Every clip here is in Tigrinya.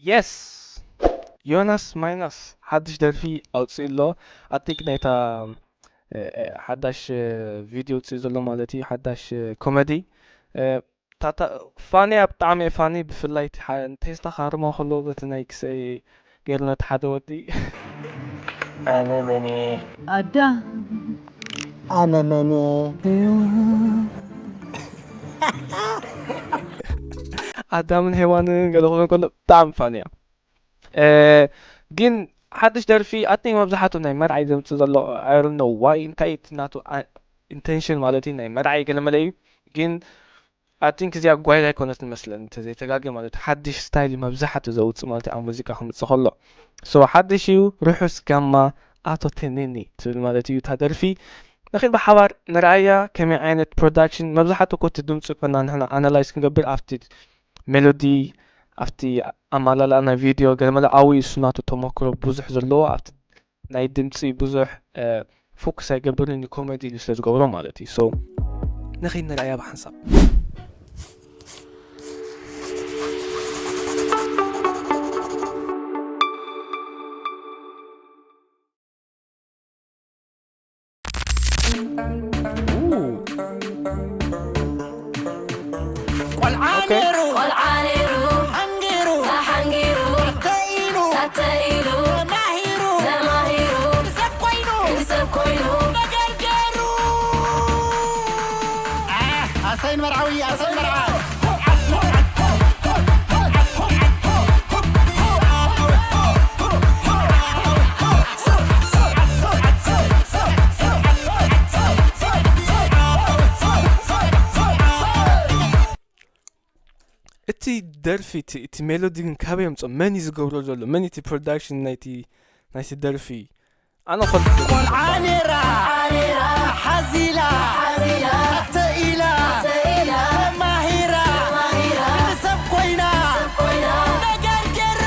የስ፣ ዮናስ ማይናስ ሓድሽ ደርፊ ኣውፅኡ ኣሎ። ኣቲክ ናይታ ሓዳሽ ቪድዮ ውፅኡ ዘሎ ማለት እዩ። ሓዳሽ ኮመዲ። ታታ ፋኒ ኣብ ጣዕሚ ፋኒ ብፍላይ ቴስታ ካርማ ከሎ በቲ ናይ ክሰይ ገይሩ ነቲ ሓደ ወዲ ኣነ መን ኣዳ ኣነ መን ኣዳምን ሄዋንን ገለ ክብሎ ከሎ ብጣዕሚ ፋኒ እያ። ግን ሓድሽ ደርፊ ኣቲንክ መብዛሕቱ ናይ መርዓይ ዘምፅእ ዘሎ ኣይሮኖ ዋይ እንታይ እቲ ናቱ ኢንቴንሽን ማለት እዩ ናይ መርዓይ ገለመለ እዩ። ግን ኣቲንክ እዚኣ ጓይላ ኣይኮነትን መስለን እንተዘይተጋገ ማለት ሓድሽ ስታይል መብዛሕቱ ዘውፅእ ማለት ኣብ ሙዚቃ ክምፅእ ከሎ ሶ ሓድሽ እዩ። ርሑስ ጋማ ኣቶ ተኔኒ ትብል ማለት እዩ እታ ደርፊ። ንኺድ ብሓባር ንርኣያ ከመይ ዓይነት ፕሮዳክሽን መብዛሕቱ ኮቲ ድምፁ ኮና ንሕና ኣናላይዝ ክንገብር ኣብቲ ሜሎዲ ኣብቲ ኣማላላ ናይ ቪድዮ ገለመለ ዓብዪ እሱ ናቱ ተመክሮ ብዙሕ ዘለዎ ኣብቲ ናይ ድምፂ ብዙሕ ፎክስ ኣይገብርን ንኮሜዲ ኢሉ ስለ ዝገብሮ ማለት እዩ። ሶ ንኸይድ ንርኣያ ብሓንሳብ ቆልዓ ነይሩ ቆልዓ ነይሩ ሓንጊሩ ተሓንጊሩ ተተኢሉ ተተኢሉ ተማሂሩ ተማሂሩ ሰብ ኮይኑ ሰብ ኮይኑ ነገር ገይሩ ኣሰይን መርዓዊ ኣሰይን መርዓ እቲ ደርፊ እቲ ሜሎዲ ግን ካበይ ኣምፅኦ? መን እዩ ዝገብሮ ዘሎ? መን እቲ ፕሮዳክሽን ናይቲ ናይቲ ደርፊ? ኣነ ፈልጥ ቆልዓ ነራ ሓዚላ ተኢላ ተማሂራ ሰብ ኮይና ነገር ገራ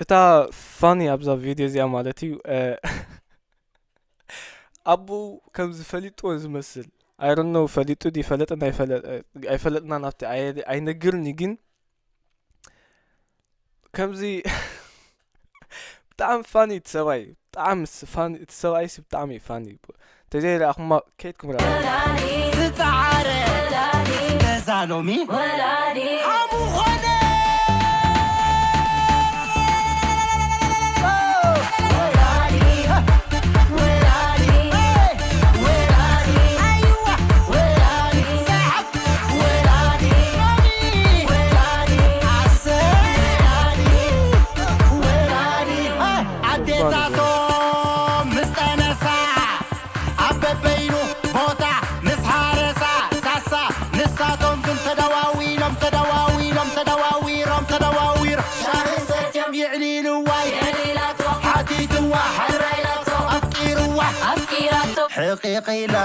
እታ ፋኒ ኣብዛ ቪድዮ እዚኣ ማለት እዩ ኣቡ ከም ዝፈሊጥዎ ዝመስል ኣይሮኖ ፈሊጡ ዲ ፈለጠን ኣይፈለጥና ናብቲ ኣይነግርን እዩ ግን ከምዚ ብጣዕሚ ፋኒ እቲ ሰብኣይ ብጣዕሚ ፋኒ እቲ ሰብኣይ ሲ ብጣዕሚ እዩ ፋኒ ተዘይረኣኹማ ከይድኩም ረ ዝፀዓረ ገዛ ሎሚ ሓሙ ኾነ ኣዴታቶም ምስ ጠነሳ ኣብ በበይኑ ቦታ ምስ ሃረሳ ሳሳ ንሳቶም ግን ተደዋዊሎም ተደዋዊሎም ተደዋዊሮም ተደዋዊሮም ሻሂ ሰትዮም ይዕሊልዋ ይዕሊላቶ ሓቲትዋ ሓራ ኢላቶ ኣፍቂርዋ ኣፍቂራቶ ሕቂቕ ኢላ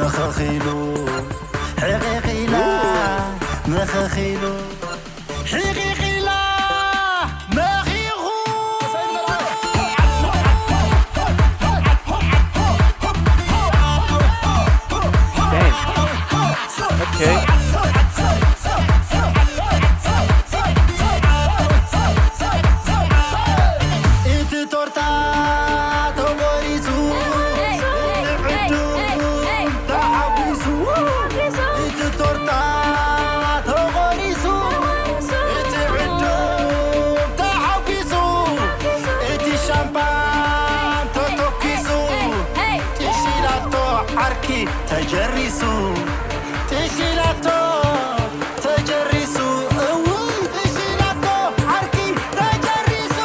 ምኽኽ ኢሉ ሕቂቕ ኢላ ምኽኽ ኢሉ ሕቂቕ ኢላ መኺኹ እቲ ቶርታ ተቆሪሱ እቲ ዕዱም ተሓጒሱ እቲ ቶርታ ተቆሪሱ እቲ ተጀሪሱ ጥሽላቶ ተጀሪሱ እውይ ጥሽላቶ ዓርኪ ተጀሪሱ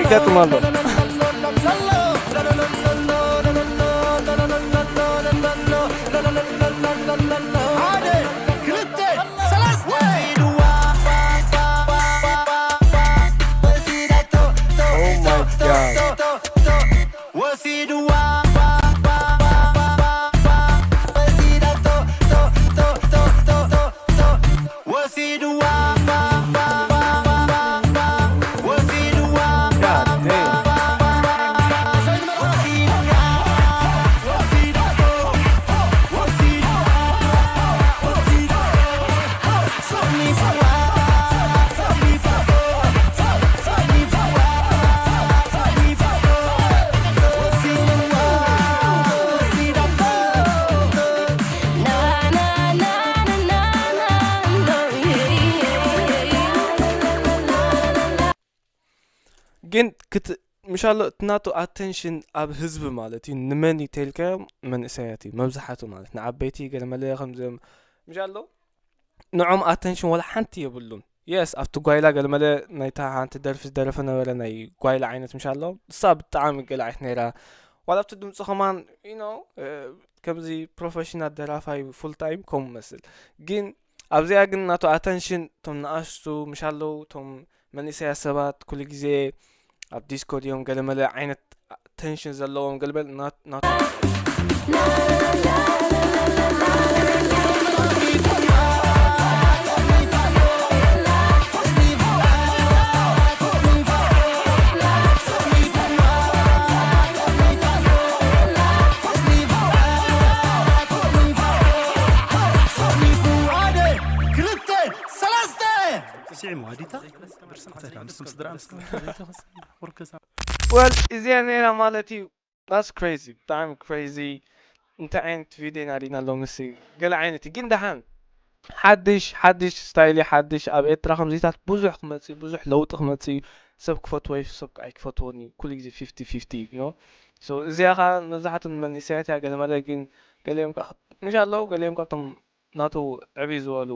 ይገጥም ኣሎ። ሓደ ክልተ ሰለስተ Oh my God. ወሲድዋ ወሲድዋ ወሲድዋ God damn. ግን ክት ምሻሎ እቲ ናቱ ኣተንሽን ኣብ ህዝቢ ማለት እዩ ንመን እዩ ተልካዮም መንእሰያት እዩ መብዛሓቱ ማለት ንዓበይቲ ገለመለ ከምዚኦም ምሻሎ ንዖም ኣተንሽን ወላ ሓንቲ የብሉን። የስ ኣብቲ ጓይላ ገለመለ ናይታ ሓንቲ ደርፊ ዝደረፈ ነበረ ናይ ጓይላ ዓይነት ምሻሎ እሳ ብጣዕሚ ገላዓይት ነይራ። ዋላ ኣብቲ ድምፂ ከማን ዩ ኖ ከምዚ ፕሮፌሽናል ደራፋይ ፉል ታይም ከምኡ መስል ግን ኣብዚኣ ግን ናቱ ኣተንሽን እቶም ንኣሽቱ ምሻለው እቶም መንእሰያ ሰባት ኩሉ ግዜ ኣብ ዲስኮ ድዮም ገለመለ ዓይነት ተንሽን ዘለዎም ገልበል ናቱ ክልተ ሰለስተ ስዒሙ ኣዲታ ብርሰ እንታይ ደኣ ንስም ስድራ ንስም ወርከሳ ወል እዚኣ ነይራ ማለት እዩ that's crazy ብጣዕሚ crazy እንታይ ዓይነት ቪድዮ ኢና ሪና ኣለዉ ምስ ገለ ዓይነት ግን ደሓን ሓድሽ ሓድሽ ስታይል ሓድሽ ኣብ ኤርትራ ከምዚታት ብዙሕ ክመፅእ ብዙሕ ለውጢ ክመፅእ እዩ ሰብ ክፈትዎ እዩ ሰብ ኣይክፈትዎን እዩ ኩሉ ግዜ ፊፍቲ ፊፍቲ እዩ እዚኣ ከዓ መብዛሕትኡ መንእሰያት እያ ገለ መለ ግን ገሊኦም ከዓ ምሽ ኣለዉ ገሊኦም ካብቶም ናቱ ዕብይ ዝበሉ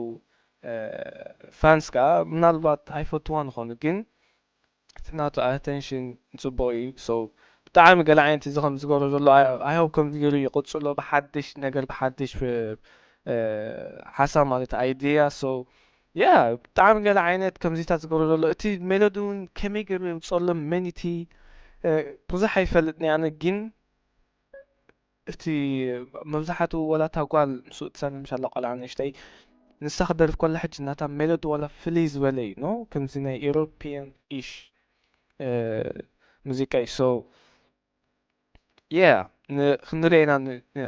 ፋንስ ከዓ ምናልባት ኣይፈትዋን ይኾኑ ግን እቲ ናቱ ኣተንሽን ፅቡቅ እዩ so ብጣዕሚ ገለ ዓይነት እዚ ከም ዝገብሮ ዘሎ ኣይሆብ ከምዚ ገይሩ ይቅፅሎ ብሓድሽ ነገር ብሓድሽ ሓሳብ ማለት idea so yeah ብጣዕሚ ገለ ዓይነት ከምዚታት ዝገብሮ ዘሎ እቲ ሜሎዲ እውን ከመይ ገይሩ የምፅኦሎም መን እቲ ብዙሕ ኣይፈልጥን ኣነ ግን እቲ መብዛሕትኡ ወላ እታ ጓል ምስኡ ትሰምም ሻላ ቆልዓ ንእሽተይ ንሳ ክደርፍ ከላ ሕጂ ናታ ሜሎዲ ዋላ ፍልይ ዝበለ እዩ no ከምዚ ናይ European ish ሙዚቃ እዩ so yeah ክንሪኦ ኢና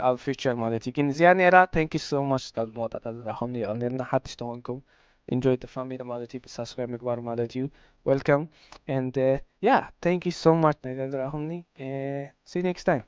ኣብ future ማለት እዩ ግን እዚኣ ነይራ thank you so much ካብ መወዳእታ ዝረኸብኒ የቐንየልና ሓድሽ ተኾንኩም enjoy the family ማለት እዩ subscribe ምግባር ማለት እዩ welcome and uh, yeah thank you so much ናይ ዝረኸብኒ see you next time